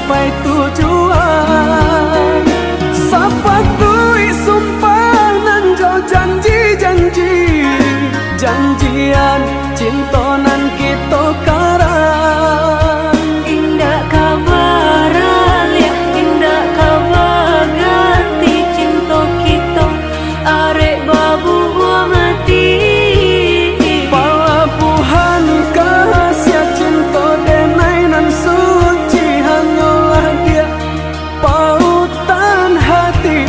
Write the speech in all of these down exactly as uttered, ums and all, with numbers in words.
Pai tujuan, sapatuik sumpah nan jo janji-janji, janjian cinto nan kito karang. Indak ka baraliah, indak ka baganti cinto kito, arek babubuah mati. Palabuahan kasiah cinto denai nan suci hanyolah diak pautan hati.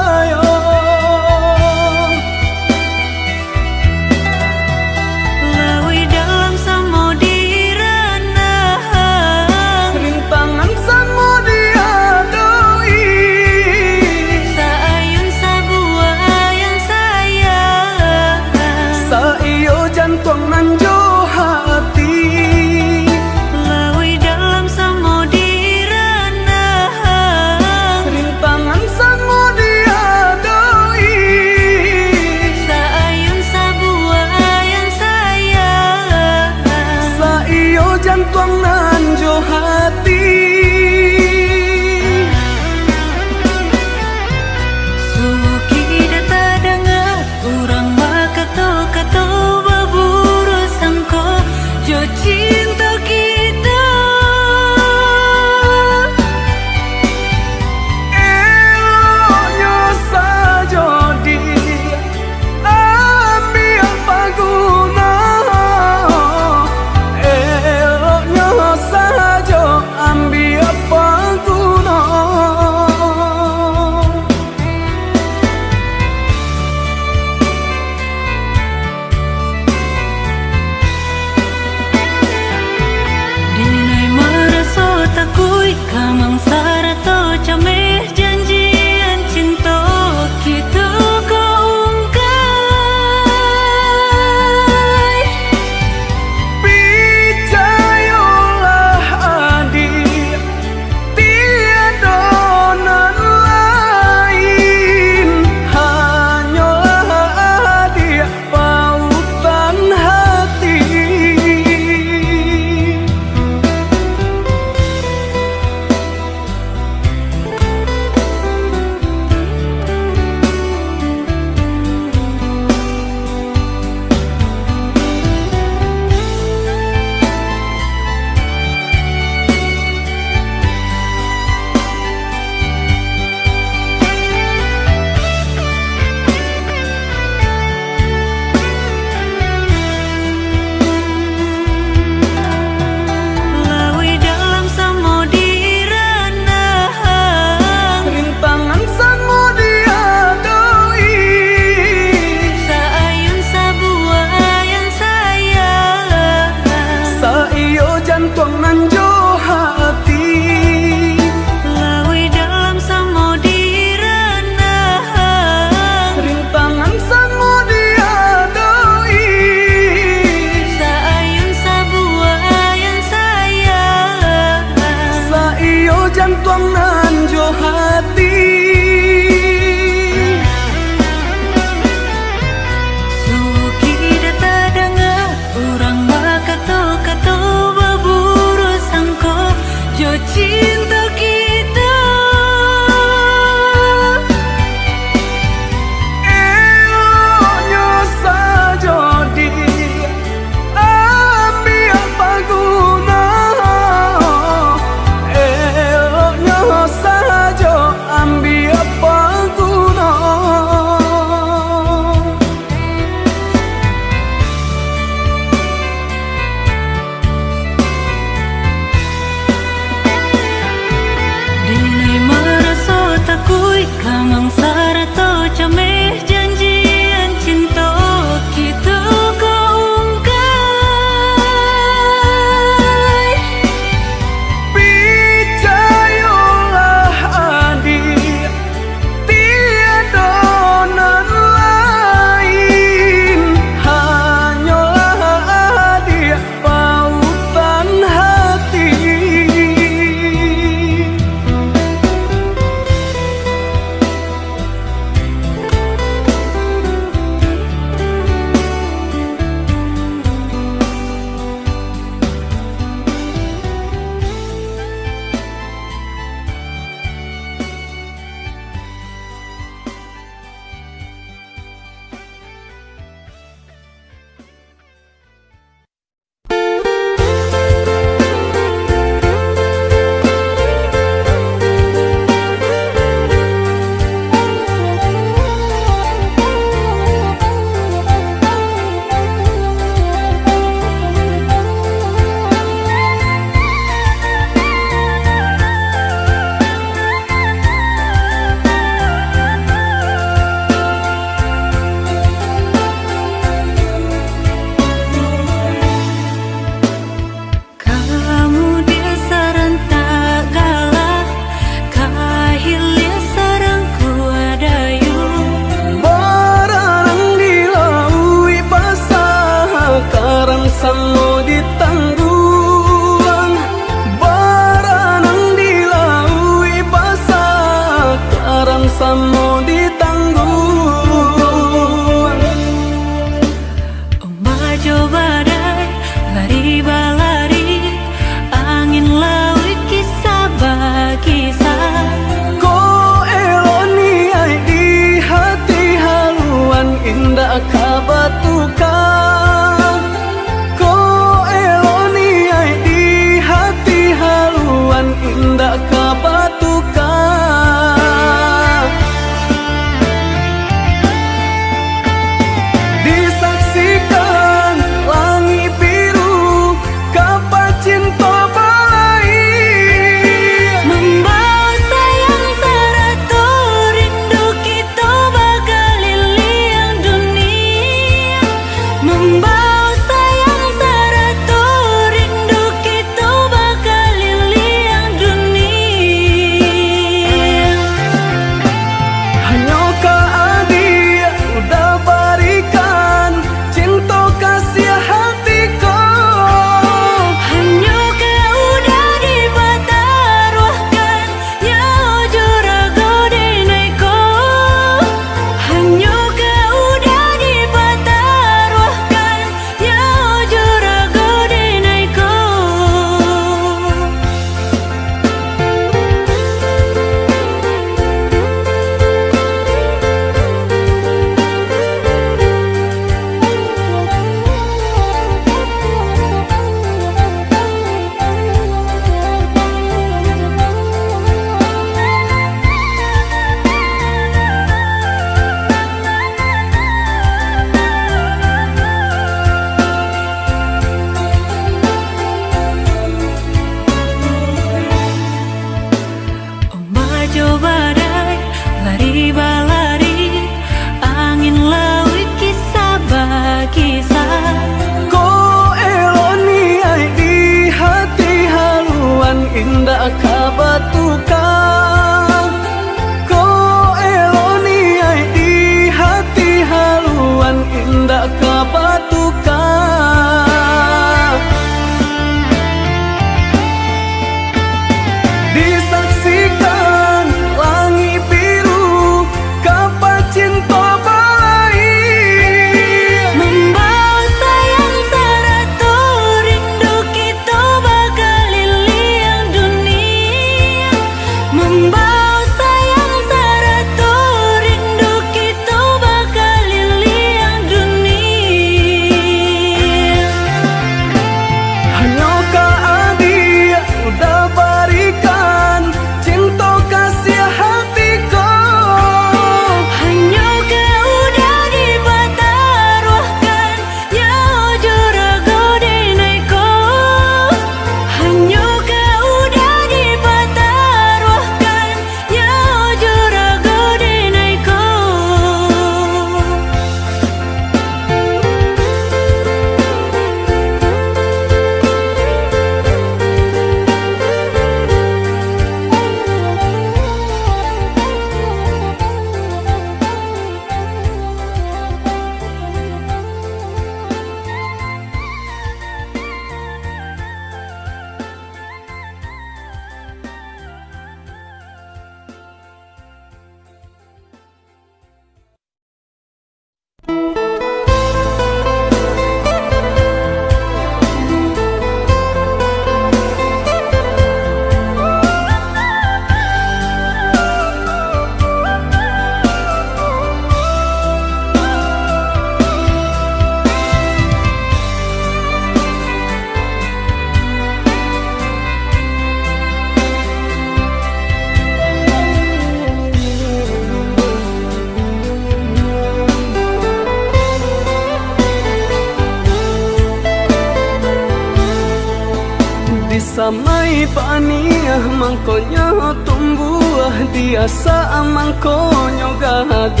Amai baniah mangkonyo tumbuah, diasak mangkonyo gadang.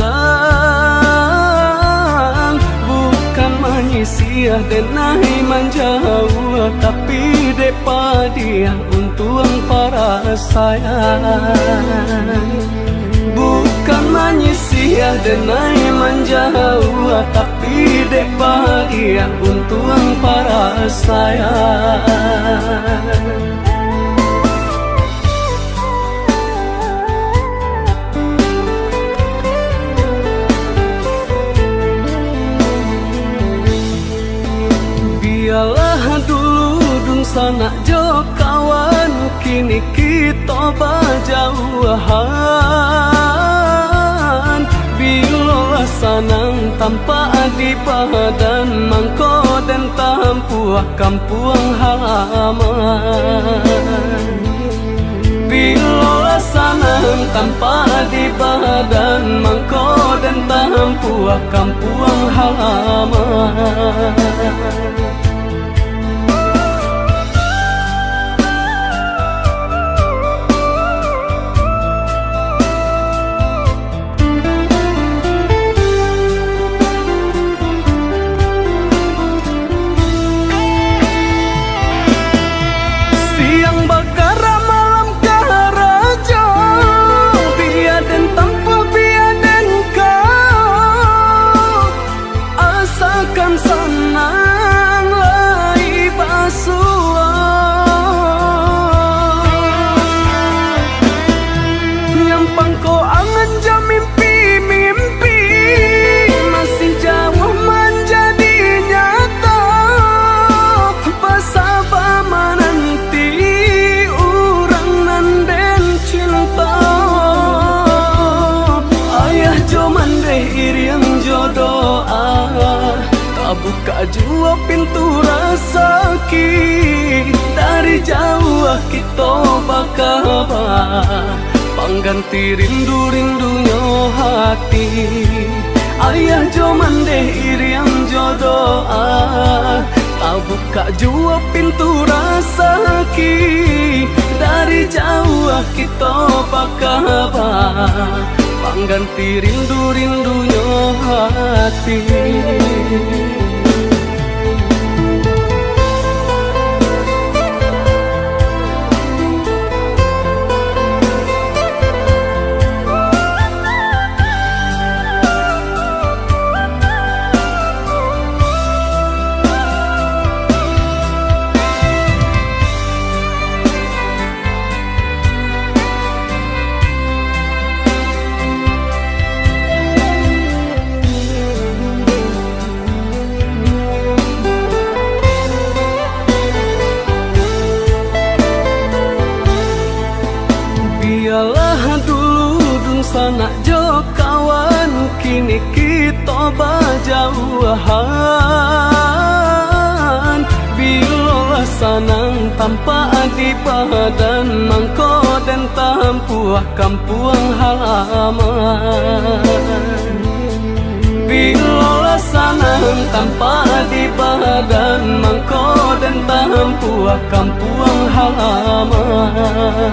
Bukan manyisiah denai manjauah, tapi dek padiah untuang parasaian. Bukan manyisiah denai manjauah, tapi dek padiah untuang parasaian. Bialah dulu dunsanak jo kawan, kini kito bajauahan. Bilo lah sanang tampak di badan, mangko den tampuah kampuang halaman. Bilo lah sanang tampak di badan, mangko den tampuah kampuang halaman. Siang bakarak malam karajo, bia den tampuah bia den kaok, asakan sanang lai basuo. Nyampang ko angan jo mimpi-mimpi, masih jauah manjadi nyato. Basaba mananti urang nan den cinto. Ayah jo mandeh iriang jo doa, tabukak juo pintu rasaki. Dari jauah kito bakaba, pangganti rindu-rindunyo hati. Ayah jo mandeh iriang jo doa, tabukak juo pintu rasaki. Dari jauah kito bakaba, pangganti rindu-rindunyo hati. Bialah dulu dunsanak jo kawan, kini kito bajauahan. Bilolah sanang tampak di badan, mangko den tampuah kampuang halaman. Bilolah sanang tampak di badan, mangko den tampuah kampuang halaman.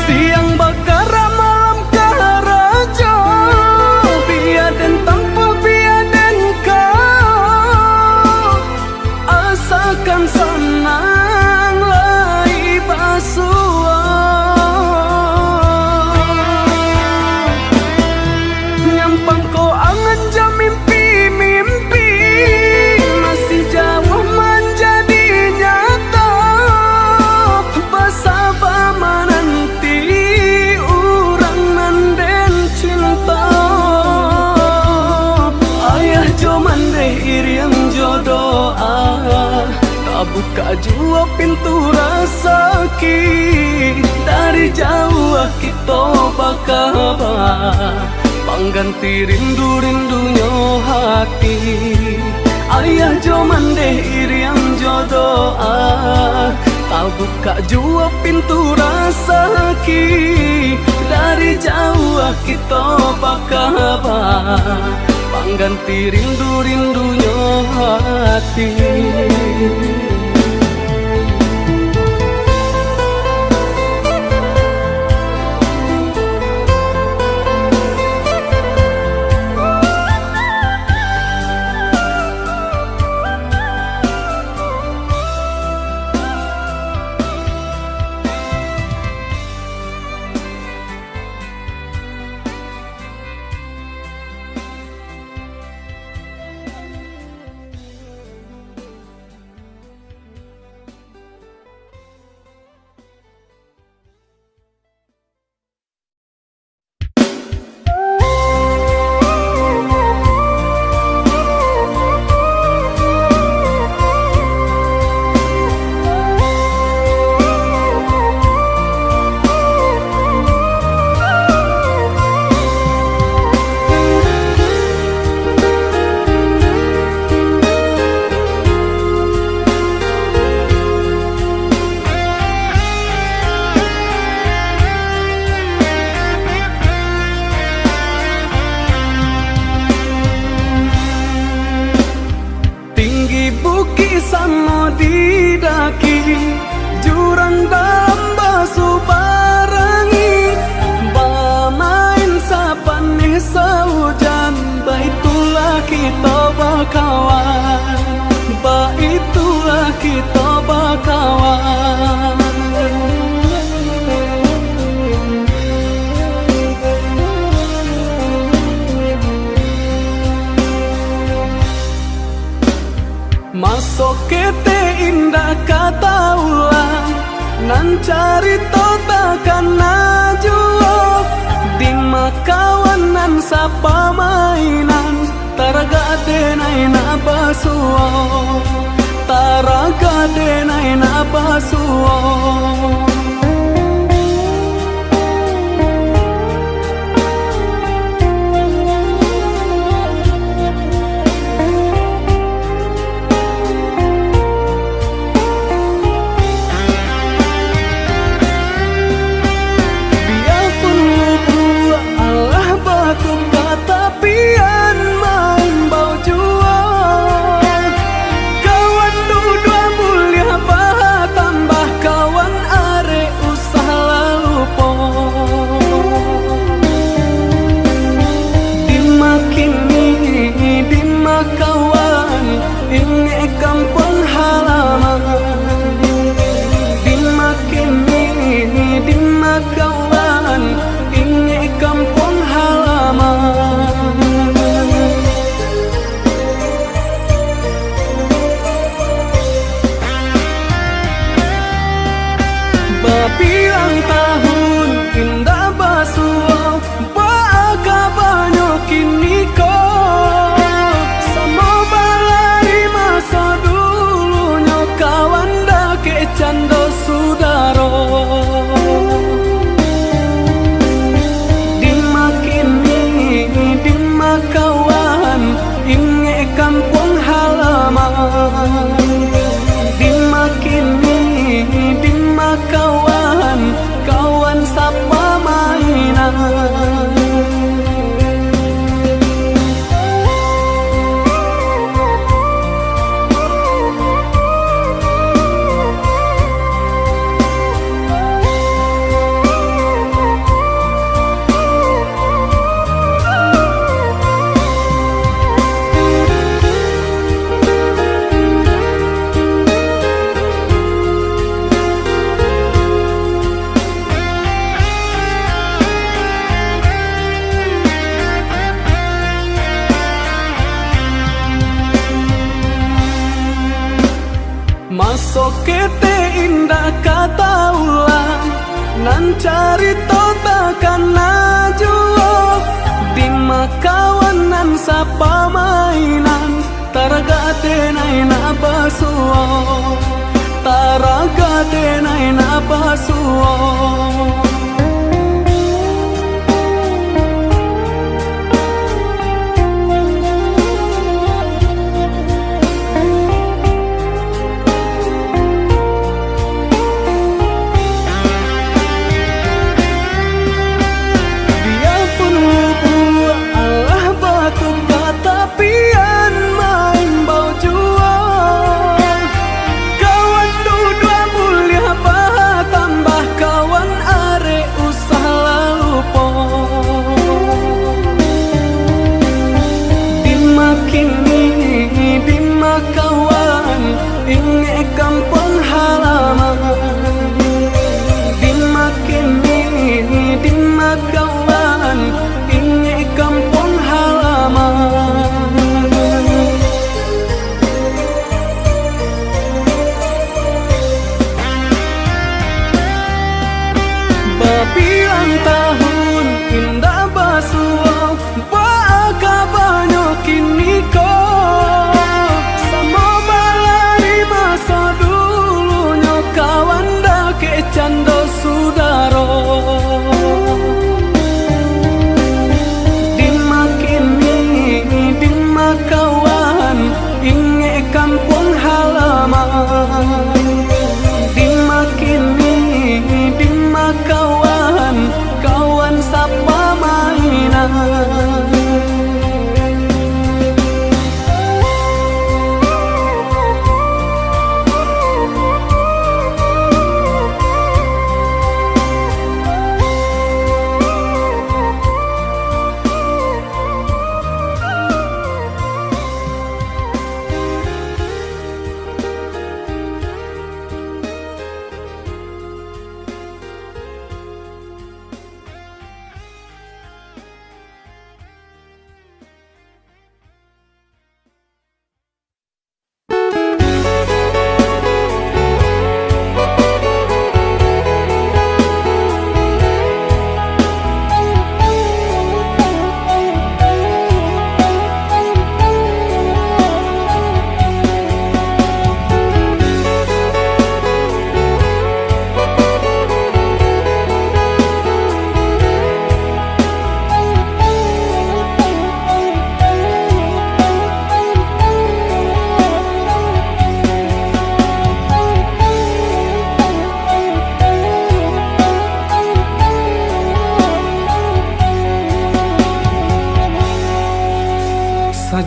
Siang bakarak malam karajo, bia den tampuah bia den kaok, asakan sanang lai basuo. Nyampang ko angan jo mimpi-mimpi, masih jauah manjadi nyato. Basaba mananti urang nan den cinto. Ayah jo mandeh iriang jo doa, tabukak juo pintu rasaki. Dari jauah kito bakaba, pangganti rindu-rindunyo hati. Ayah jo mandeh iriang jo doa, tabukak juo pintu rasaki. Dari jauah kito bakaba, pangganti rindu-rindunyo hati. Tinggi bukik samo di daki, jurang dalam basubarangi, bamain sapaneh saujan, baitulah kito bakawan, baitulah kito bakawan. Maso ketek indak ka taulang, nan carito takana juo. Di ma kawan nan sapamainan, taragak denai nak basuo, taragak denai nak basuo. Biapun lubuak alah batuka, tapian maimbau juo. Kawan duduak buliah batambah, kawan arek usah lah lupo. Di ma kini, di ma kawan, ingek kampuang halaman. Di ma kini, di ma kawan, ingek kampuang halaman. Babilang tahun indak basuo, baa kabanyo kini ko? Samo balari maso dulunyo, kawan dakek cando sudaro. Di ma kini, di ma kawan, ingek kampuang halaman. Di ma kini, di ma kawan, kawan sapamainan. Maso ketek indak ka taulang, nan carito takana juo. Di ma kawan nan sapamainan, taragak denai nak basuo, taragak denai nak basuo.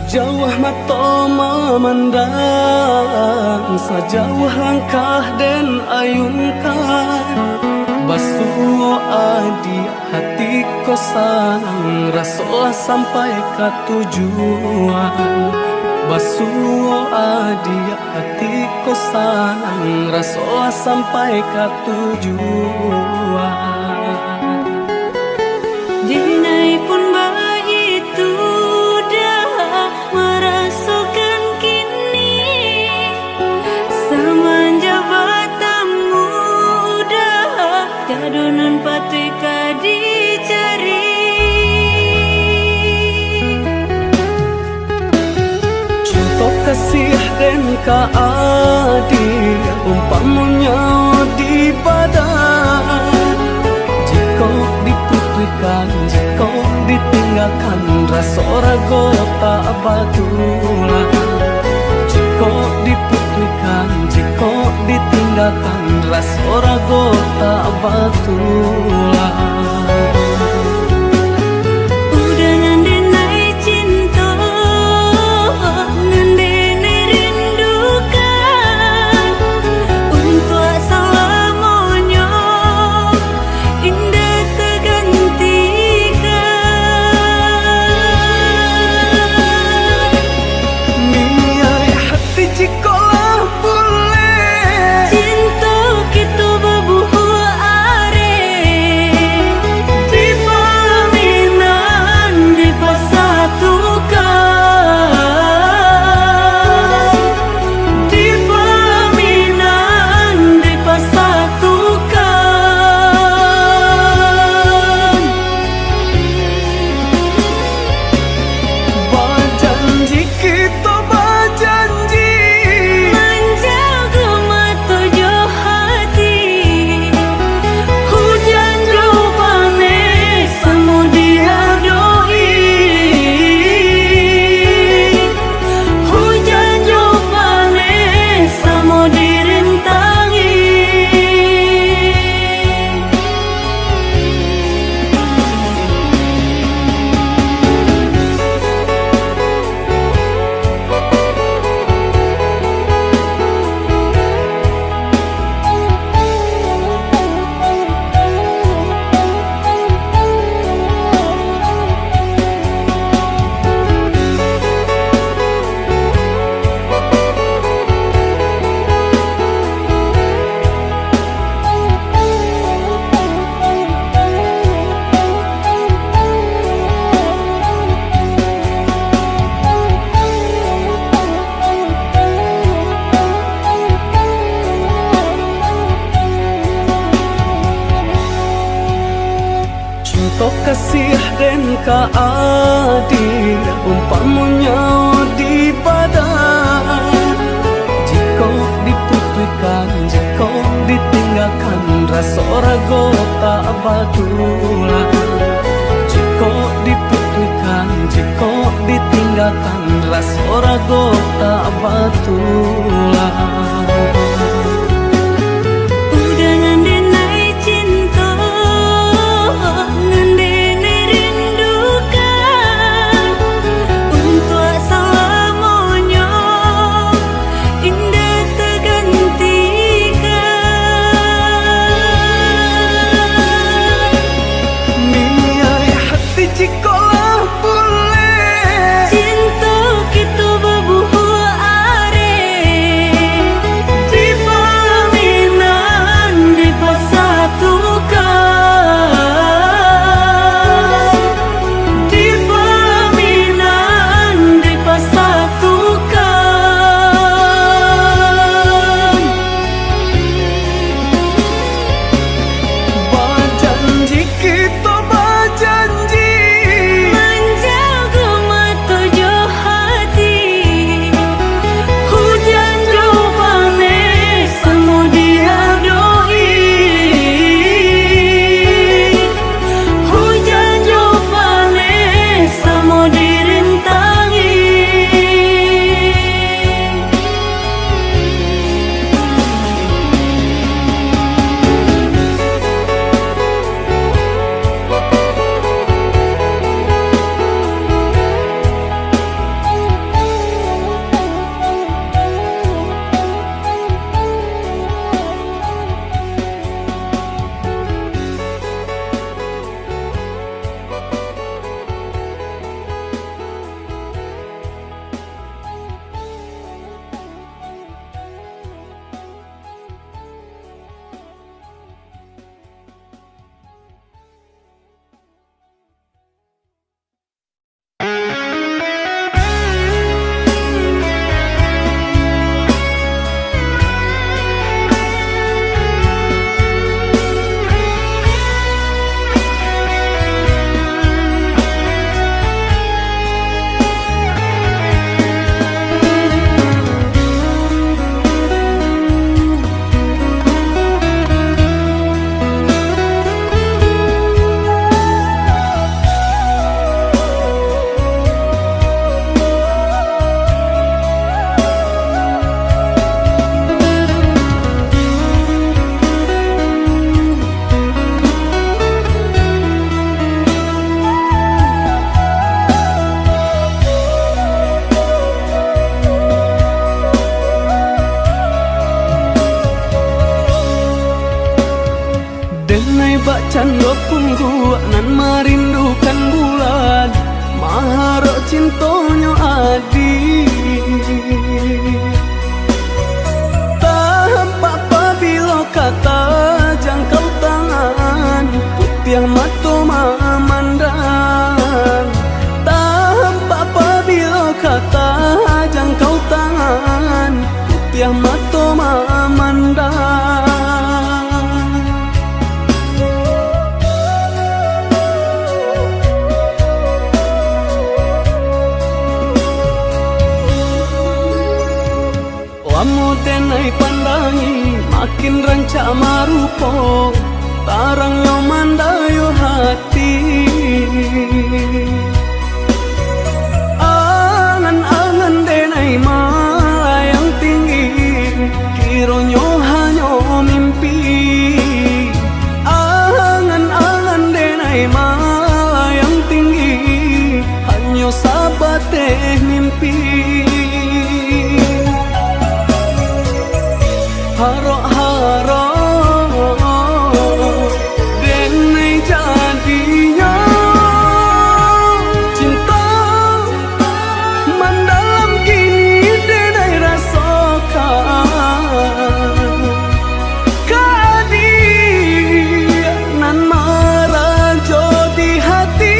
Jauah mato mamandang, sajauah langkah den ayunkan. Basuo adiak hati ko sanang, rasolah sampai ka tujuan. Basuo adiak hati ko sanang, rasolah sampai ka tujuan. Dinai pun baitu dah marasokan kini, samanjak batamu dah, tiado nan patuik ka dicari. Cinto kasih den ka adiak, umpamonyo di badan. Jikok diputuihkan, jikok ditinggakan, raso rago tak batulah. Jikok diputuihkan, jikok ditinggakan, raso rago tak batulah. Udah nan denai cinto, nan denai rindukan, untuak salamonyo indak tagantikan. Niaik hati jikolah buleh, cinto kito babuah arek, di palaminan dipasatukan, di palaminan dipasatukan. Bajanji kito bajanji, manjago mato jo hati, hujan jo paneh samo diadoi, hujan jo paneh samo dirintangi. Cinto kasih den ka adiak, umpamonyo di badan. Jikok diputuihkan, jikok ditinggakan, raso rago tak batulah. Jikok diputuihkan, jikok ditinggakan, raso rago tak batulah. Udah nan denai cinto, nan denai rindukan, untuak salamonyo indak tagantikan. Niaik hati jikolah buleh, cinto kito babuah arek, Bak cando pungguak nan marindukan bulan, maharok cintonyo adik. Tampak pabilo ka tajangkau tangan, putiah mato mamandang. Tampak pabilo ka tajangkau tangan, putiah mato mamandang. Lamo denai pandangi, makin rancak marupo, tarangnyo mandayo hati. Angan-angan denai malayang tinggi, kironyo hanyo mimpi. Angan-angan denai malayang tinggi, hanyo sabateh mimpi. Harok-harok denai jadinyo, cinto mandalam kini denai rasokan. Ka adik nan marajo di hati.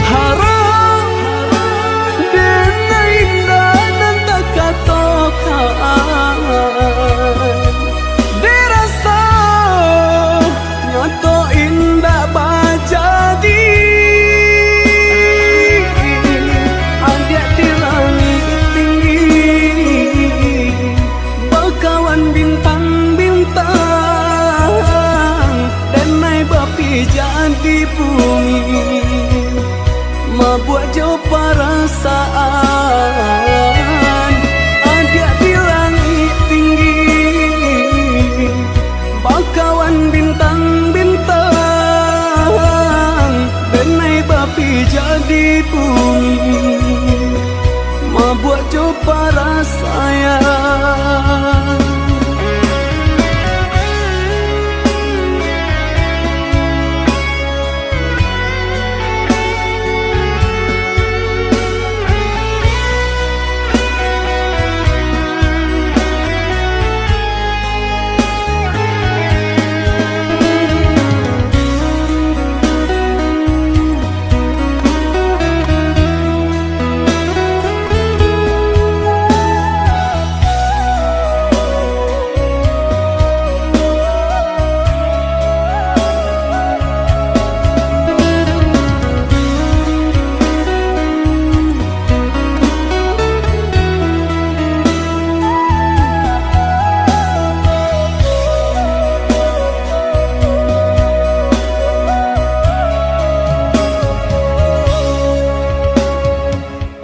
Harok denai indak nan takatokan. Dek raso nyato indak bajadi. Adiak di langik tinggi, bakawan bintang-bintang, denai bapijak di bumi, mabuak jo parasaan. Adiak di langik tinggi, bakawan bintang-bintang, denai bapijak di bumi, mabuak jo parasaan.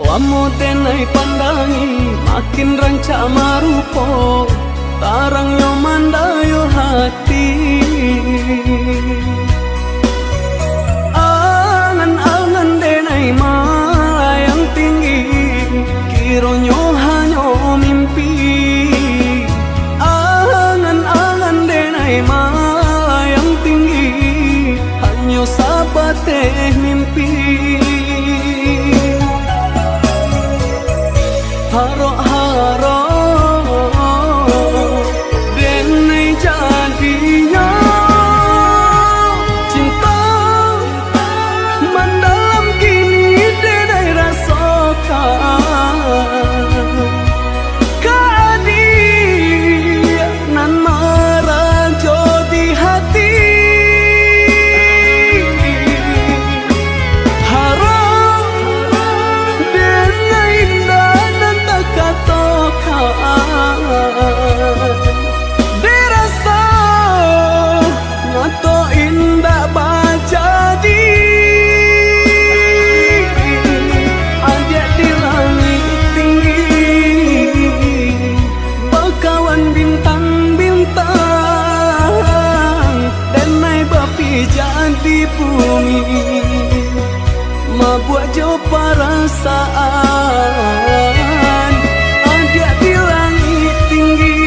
Lamo denai pandangi, makin rancak marupo, tarangnyo mandayo hati. Angan-angan denai malayang tinggi, kironyo hanyo mimpi. Angan-angan denai malayang tinggi, hanyo sabateh mimpi. Harok-harok denai jadinyo, cinto mandalam kini denai rasokan. Ka adik nan marajo di hati. Harok denai indak nan takatokan. Dek raso nyato indak bajadi. Adiak di langik tinggi, bakawan bintang-bintang, denai bapijak di bumi, mabuak jo parasaan. Adiak di langik tinggi,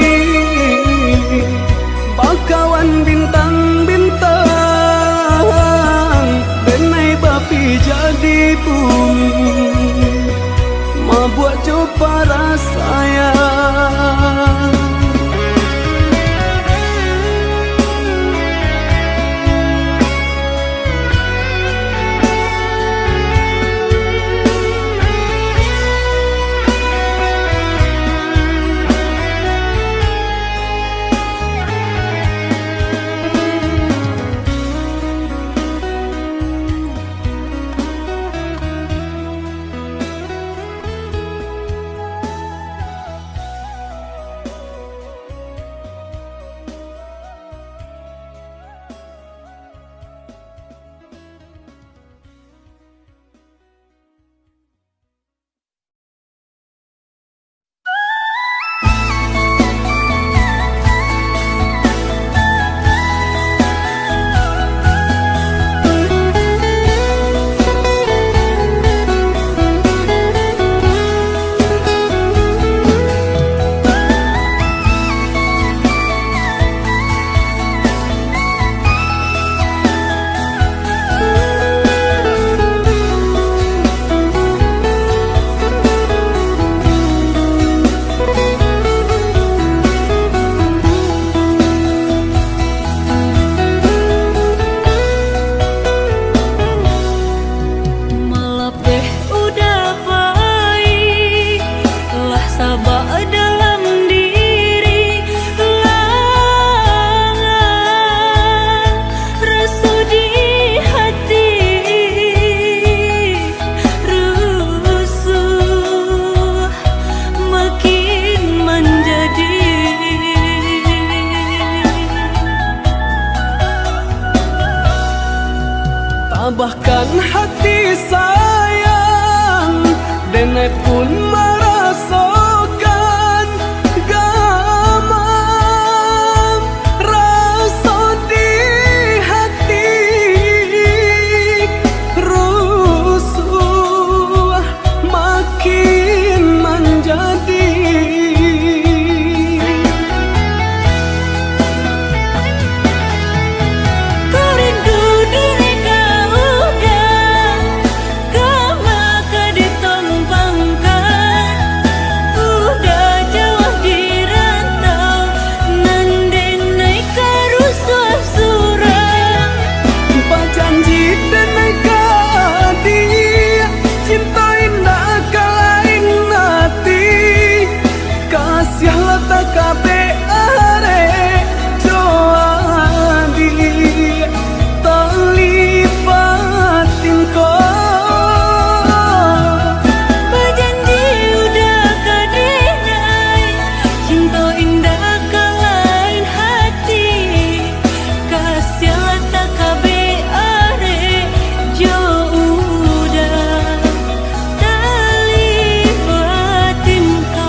Kan hati sayang, denai pun marasokan gamam, raso di hati rusuah makin manjadi. Ku rindu dek kau, Uda, kama ka ditompangkan. Uda jauah di rantau, nan denai ka rusuah surang. Bajanji denai ka adiak, cinto indak ka lain ati. Kasiah lah takabek arek jo adiak, talipek batin ko. Bajanji Uda ka denai, cinto indak ka lain hati. Kasiah lah takabek arek jo Uda, talipek batin ko.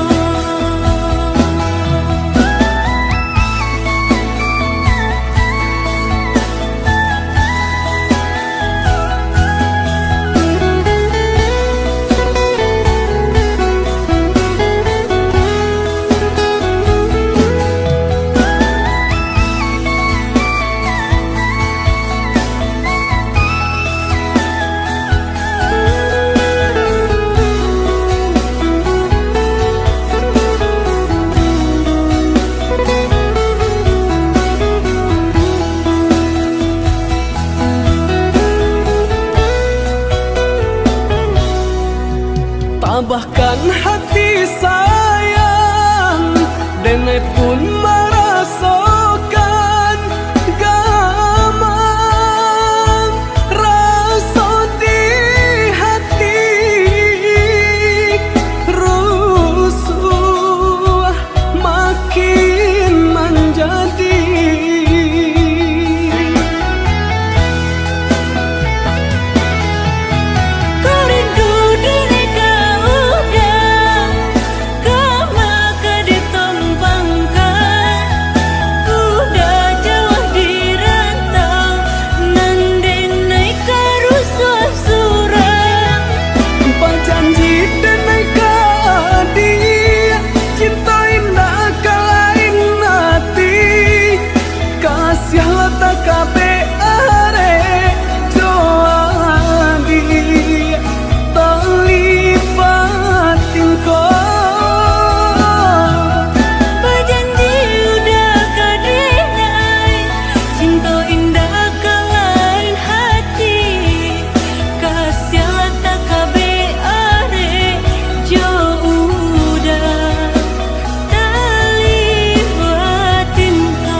Tabahkan hati sayang, denai pun marasokan gamam, raso di hati rusuah makin manjadi. Ku rindu dek kau, Uda, kama ka ditompangkan. Uda jauah di rantau, nan denai ka rusuah surang. Bajanji denai ka adiak, cinto indak ka lain ati. Kasiah lah takabek arek jo adiak, talipek batin ko. Bajanji Uda ka denai, cinto indak ka lain hati. Kasiah lah takabek arek jo Uda, talipek batin ko.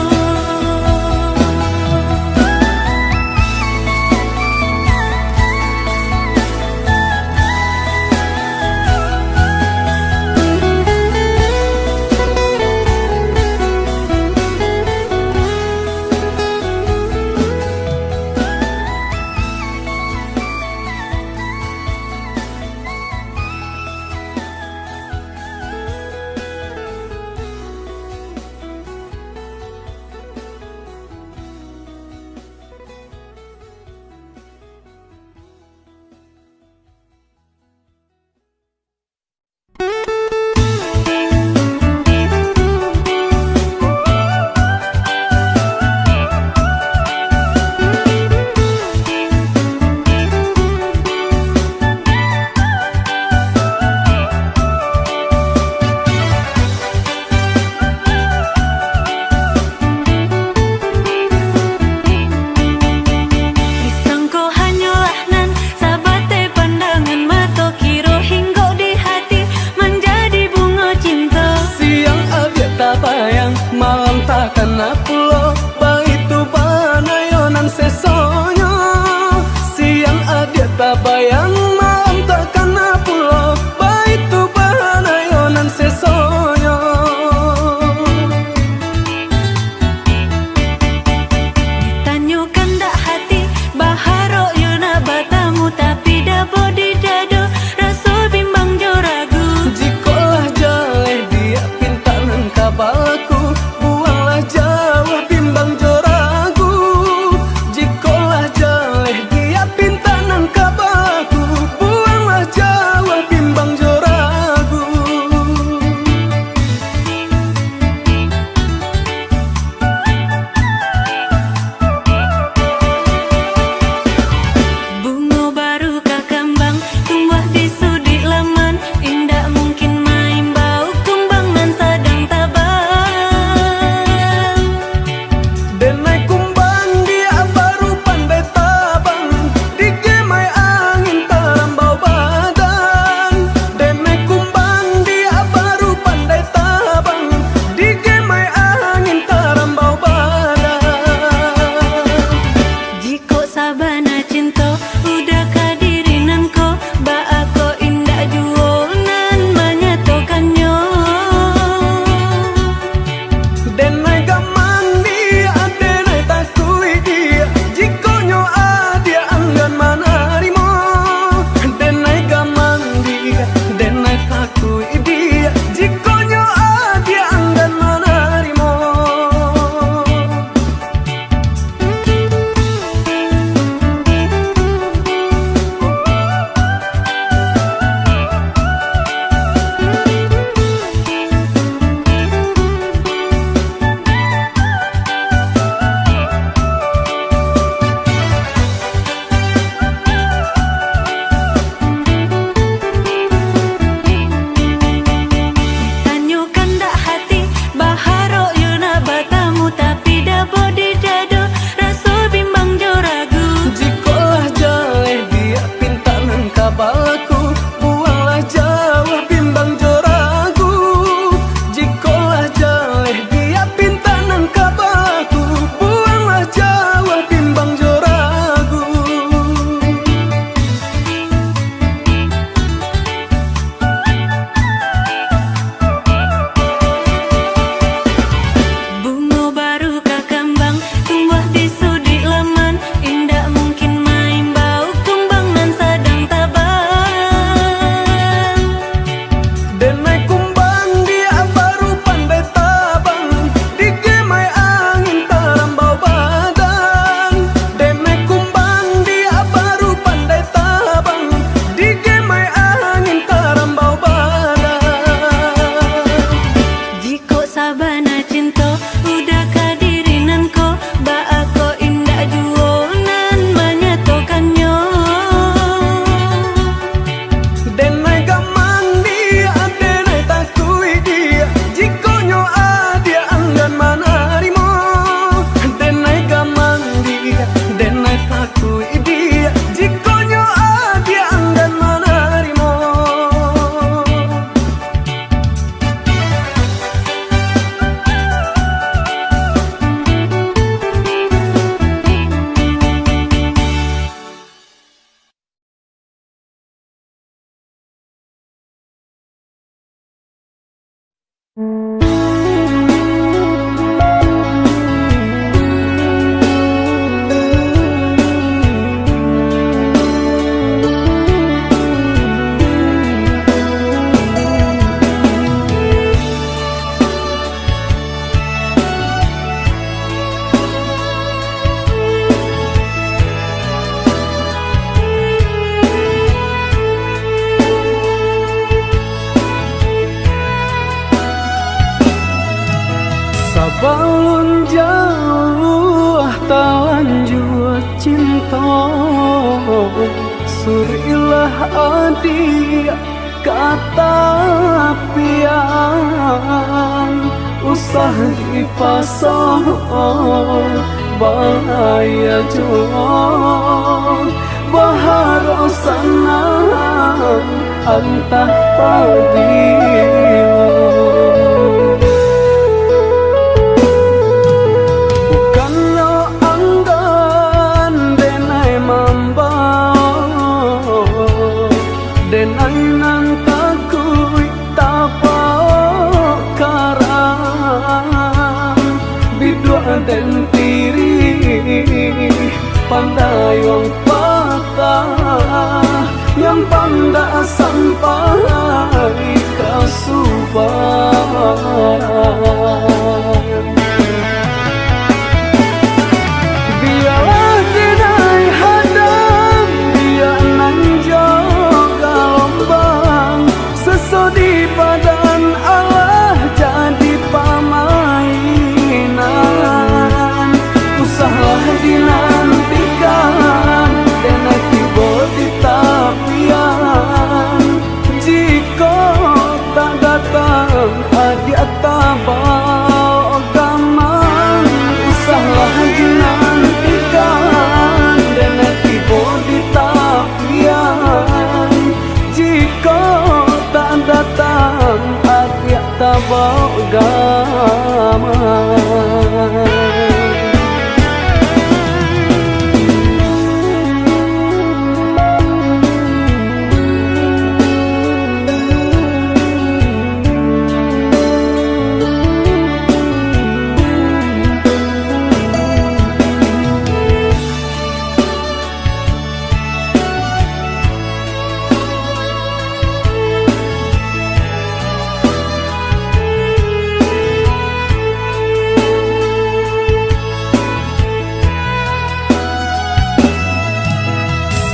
Disangko hanyolah nan sabatai pandangan mato, kiro hinggok di hati manjadi bungo cinto. Siang adiak tabayang, malam takana pulo, baitu bana yo nan sesonyo. Siang adiak tabayang, malam takana pulo, baitu bana yo nan sesonyo. Ditanyo kandak hati, baharok yo nak bata- Jauah talanjua cinto, surilah adiak ka tapian, usah dipaso, baiak jo baharap sanang antah pabilo. Bukannyo anggan denai mambao, denai nan takuik tabao karang, biduak den tirih pandayuang patah, nyampang dak sampai ka subaran. Bialah dinai hadang, biak nan jo galombang, seso di badan alah jadi pamainan. Usahlah dinantikan, denai tibo di tapian. Jikok tak datang adiak tabao gamang, usahlah dinantikan, denai tibo di tapian. Jikok tak datang adiak tabao gamang.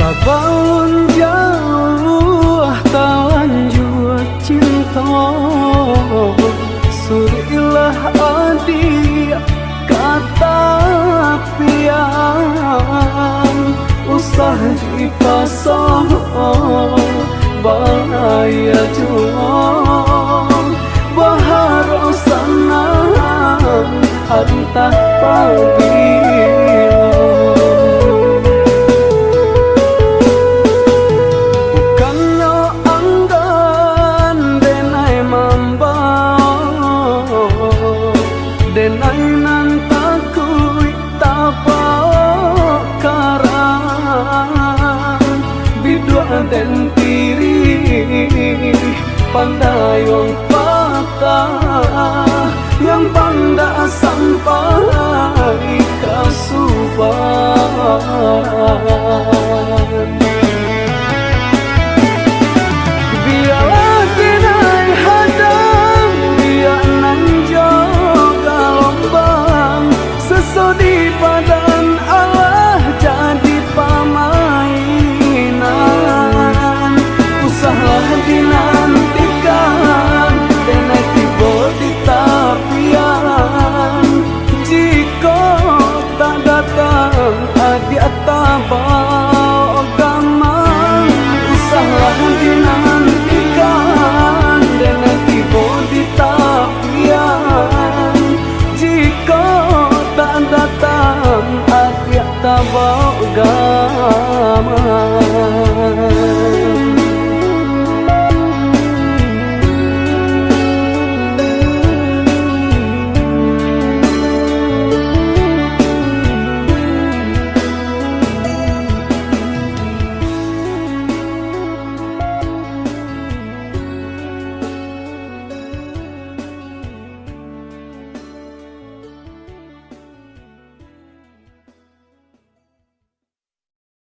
Sabalun jauah talanjua cinto, surilah adiak ka tapian, usah dipaso, baiak jo baharap sanang antah pabilo. Bukannyo anggan denai mambao, denai nan takuik tabao karang, biduak den tirih pandayuang patah, nyampang dak sampai ka subaran. Bialah dinai hadang, biak nan jo galombang, seso di badan alah jadi pamainan. Usahlah dinantikan, denai tibo di tapian. Jikok tak datang adiak tabao gamang, usahlah dinantikan, denai tibo di tapian. Jikok tak datang adiak tabao gamang.